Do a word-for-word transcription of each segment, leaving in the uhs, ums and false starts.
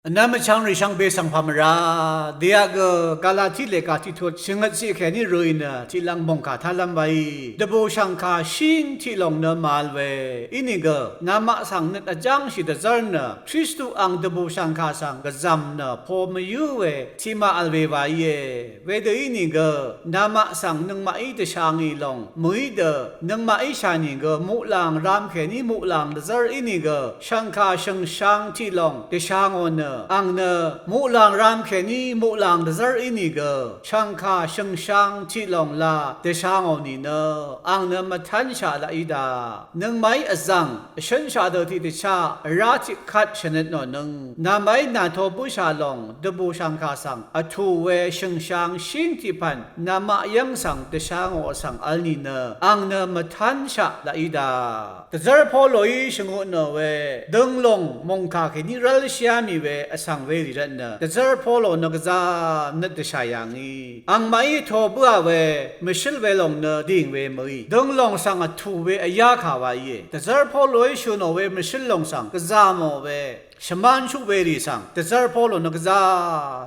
Vnvm vchvng rì shvngbe svng pà mvrá dèaq gø Galati lèga tiqtut shvngøt ciq kèní røì nø tiqlvng mòngkà tálv́m waí dvbù shv̀ngkà shíng tiqlòng nø màvl we ínìgø namaq svng nøt vjángshì dvzv́r nø Kristu ang dvbù shv̀ngkà svng gvzv̀m nø po mvyǿ we tiqmaq vl we wa íe. Wedø ínìgø namaq svng nøngmaqí dvsha ngì lòng mø̀í dø nøngmaqí sha nìgø muqlàng ram kèní muqlàng dvzv́r ínìgø shv̀ngkà shø̀ngshang tiqlòng dvsha ngò nø ang nø muqlàng ram kèní muqlàng dvzv́r ínìgø shv̀ngkà shø̀ngshang tiqlòng la dvsha ngò nìnø ang nø mvtv́nshaq laqí daq. Nøngmaqí vzv̀ng vshǿnshaq dø tiqdvchá vrá tiqkvt shvnøt nònøng namaqí nàto bǿshà lòng dvbù shv̀ngkà svng vtù we shø̀ngshang shíng tiqpv̀n namaq yv́ng svng dvsha ngò vsvng vl nìnø ang nø mvtv́nshaq laqí daq. Dvzv́r Poloí shvngøt nò we dønglòng mòngkà kèní rv́lshìá mì we vsvng werì rvtnø dvzv́r Polo nø gvzá nøt dvshà yà ngì. Angmaqí to bǿà we mvshǿl welòng nø dìng we mø̀í dønglòng svng vtù we vyá kà wa íe. Dvzv́r Poloí shø̀ nò we mvshǿl lòng svng gvzà mò we shvmán shú werì svng dvzv́r Polo nø gvzá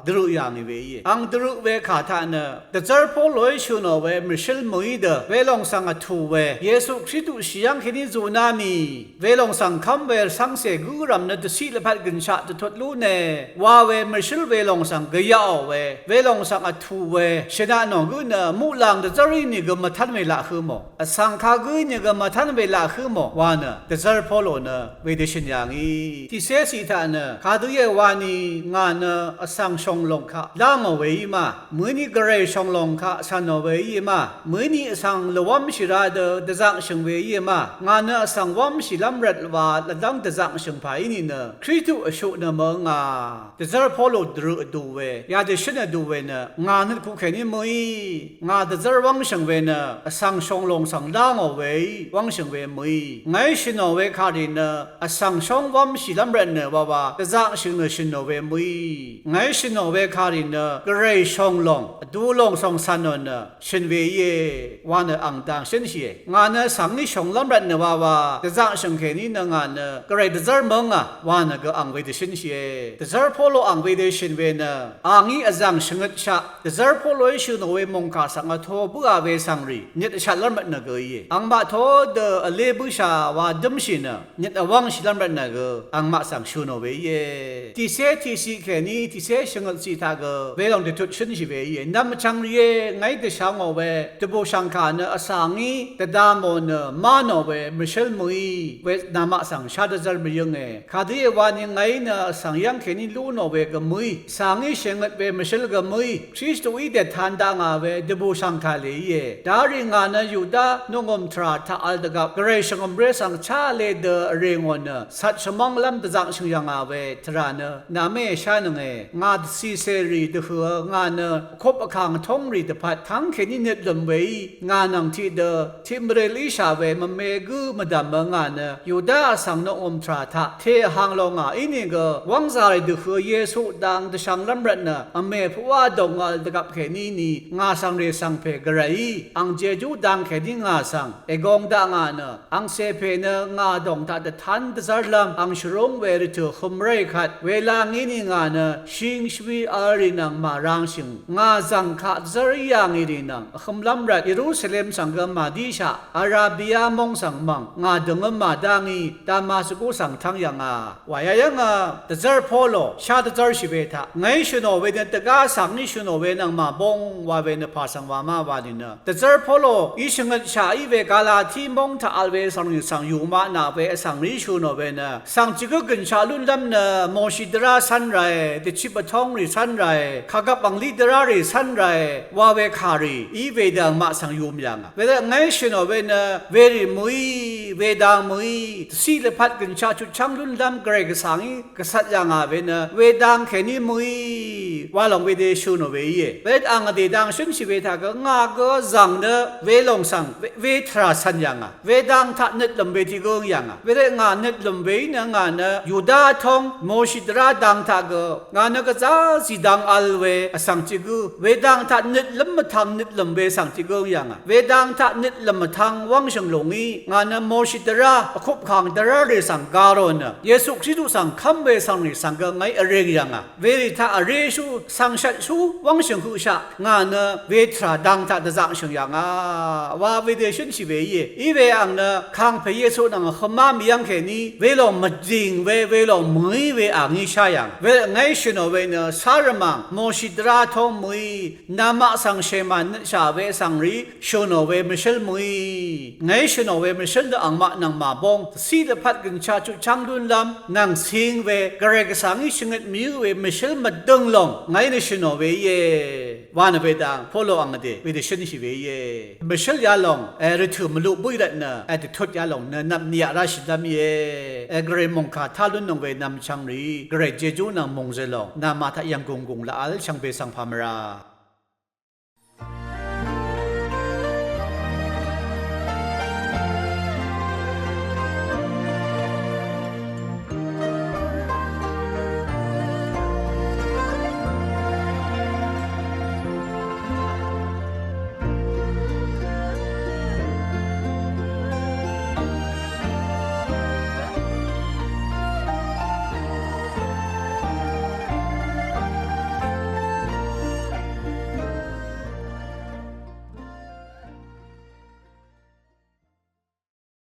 dvrøq yà ngì we íe. Ang dvrøq we kà taq nø dvzv́r Poloí shø̀ nò we mvshǿl mø̀í dø welòng svng vtù we Yesu Kristu shì yv́ng kèní zuná mì welòng svng kv́m we rvcv́ngcè gǿrv̀m nø dvciq lvpat gø̀nshaq dvtut lú ne wa we mvshǿl welòng svng gvyaqò we welòng svng vtù we shvnaq nò gǿ nø muqlàng dvzv́r ínìgø mvtv́n we laq hǿ mò. Vsvng kagǿ ínìgø mvtv́n we laq hǿ mò wa nø dvzv́r Polo nø wedø shø̀n yà ngì. Tiqcé ciq taq nø kadø íe wani ngà nø vsvng shònglòng kaq lá ngò we í ma mø̀íní gvray shònglòng kaq cv̀n nò we í ma mø̀íní vsvng lvwv́mshì ra dø dvzaqshø̀ng we í ma ngà nø vsvng wv́mshìlv́m rvt wa lvdv́ng dvzaqshø̀ng pà í nìnø Kristu vshuq nø mø ngà dvzv́r Polo dvrøq vdù we yadø shǿn vdù we nø ngà nøt kuq kèní mø̀í ngà dvzv́r wv́ngshø̀ng we nø vsvng shònglòng svng lá ngò weí wv́ngshø̀ng we mø̀í ngàí shø̀n nò we kàrì nø vsvng shóng wv́mshìlv́m rvtnø wawa dvzaqshø̀ng nø shø̀n nò we mø̀í ngàí shø̀n nò we kàrì nø gvray shònglòng vdulòng svng cv̀n nò nø shø̀n we íe wa nø ang dang shǿnshìe. Ngà nø vsvng í shònglv́m rvtnø wawa dvzaqshø̀ng kèní nø ngà nø gvray dvzv́r mø̀ngà wa nø gø ang wedø shǿnshìe. Dvzv́r Polo ang wedø shø̀n we nø angí vzv̀ng shvngøtshaq dvzv́r Poloí shø̀ nò we mòngkà svng vto bǿà we svngrì nøt vshatlv́m rvtnø gø íe. Angmaq to dø vlé bǿshà wa dǿmshì nø nøt vwv́ngshìlv́m rvtnø gø angmaq svng shø̀ nò we íe. Tiqcé tiqciq kèní tiqcé shvngøt ciq taq gø welòng dvtut shǿnshì we íe. Nvm vchvng rìé ngàí dvsha ngò we dvbù shv̀ngkà nø vsvng í dvda mò nø má nò we mvshǿl mø̀í we namaq svng shá dvzv́r mvyǿnge. Kadø íe wani ngàí nø vsvng yv́ng kèní lú nò we gø mø̀í vsvng í shvngøt we mvshǿl gø mø̀í Kristuí dètan dakngà we dvbù shv̀ngkà lè íe. Darì ngà nø Yuda noqngø̀m tvrà taq vl dvgvp gvray shvngø̀mré svng chá le dø vrè ngò nø cvt shvmv́nglv́m dvzaqshø̀ng yv̀ngà we tvrà nø nàmé shánønge. Ngà dvcìcèrì dvhø̀ ngà nø vkup vkàng vtóngrì dvpvt tv́ng kèní nøt lø̀m weí ngà nvng tiqdø tiq mvril íshà we mvme gǿ mvdv̀mø ngà nø Yuda vsvng noqngø̀m tvrà taq te vhang longà ínìgø wv́ngzàrì dvhø̀ Yesu dang dvshvnglv́m rvtnø vmè puqwá dòngvl dvgvp kèní ni ngà svng rè svng pè gvrayí ang jejú dang kèní ngà svng ègong dakngà nø angcè pè nø ngà dòng taq dvtán dvzv́rlv́m ang shvrúng we rvtø̀ hømré kvt wela ngí ni ngà nø shing shvwi vl rì nvng màrangshø̀ng ngà zv̀ng kaq dvzv́r í yà ngì rì nvng vhømlv́m rvt Yerusalem svng gø màdíshaq Arabia móng svng mv̀ng ngà dø̀ngǿm màdá ngí Damasku svng tv́ng yv̀ngà. Wàyá yv́ngø dvzv́r Polo shá dvzv́rshì we taq ngàí shø̀ nò we nø dvgá vsvng í shø̀ nò we nvng màbóng wa we nø pà svng wa má wa nìnø dvzv́r Polo í shvngøtshaq í we Galati móng taq vl we svng nì svng yùma nà we vsvng rì shø̀ nò we nø svng jigǿ gø̀nshaq lúnlv́m nø Moshi dvrá cv́n ràe, dvchip vtóngrì cv́n ràe, kàgvp anglí dvrá rì cv́n ràe wa we kàrì í wedø angmaq svng yùm yà ngà. Wedø ngàí shø̀ nò we nø werì mø̀í, wedang mø̀í, dvciq lvpat gø̀nshaq chutchv́ng lúnlv́m gvray gvsvng í gvcvt yà ngà we nø wedang kèní mø̀í wa lòng wedø shø̀ nò we íe. Wedø ang vdè dang shǿnshì we taq gø ngà gø zv̀ng nø welòng svng we, we tvrà cv̀n yà ngà. Wedang taq nøt lø̀m we tiq gǿ yà ngà. Wedø ngà nøt lø̀m we í nø ngà nø Yuda dvrá tóng, Moshi dvrá dang taq gø, ngà nø gvzá zìdang vl we vsvng tiq gǿ, wedang taq nøtlv́m mvtvng nøtlv́m we vsvng tiq gǿ yv̀ngà. Wedang taq nøtlv́m mvtvng wv́ngshø̀ng lò ngí, ngà nø Moshi dvrá, vkupkàng dvrá rì svng ga rò nø, Yesu Kristu svng kv́m we vsvng rì svng gø ngàí vreng yv̀ngà. Werì taq vreshú, svngshvtshú, wv́ngshø̀ng høqshaq, ngà nø, wetvrà dang taq dvzaqshø̀ng yv̀ngà, wa wedø shǿnshì we íe. Iwe ang nø, kàngpè Yesu nvng vhømá mvyv́ng kèní, welòng mvdìng we, welòng mø̀í we a ngí shá yv̀ng. Welòng ngàí shø̀nò we nø, sárvmàng, Moshi dvrá tóng mø̀í, namaq svng shèmà nøtshà we vsvng rì, shø̀nò we mvshǿl mø̀í. Ngàí shø̀nò we mvshǿl nø angmaq nvng màbóng, dvciq dvpvt gø̀ngcha chutcháng lúnlv́m, nvng cing we, Gvray Gvsvngí shvngøt mvyǿ we mvshǿl mvdøng lòng, ngàí nø shø̀nò we íe. Wa nø wedang, Polo ang vdè, wedø shǿnshì we íe. Mvshǿl yalòng, e, rvtø̀ mvluq bǿì rvtnø, e, dvtut yalòng nø, nvpni yaq ráshìlv́m íe. E, Gvray mòngkà tá lún nøng we nvmchvng rì, Gvray jejú nvng mòngzø̀ lòng, namaq taq yv̀nggùng gùng laq vl shvngbe svng pà mvrà.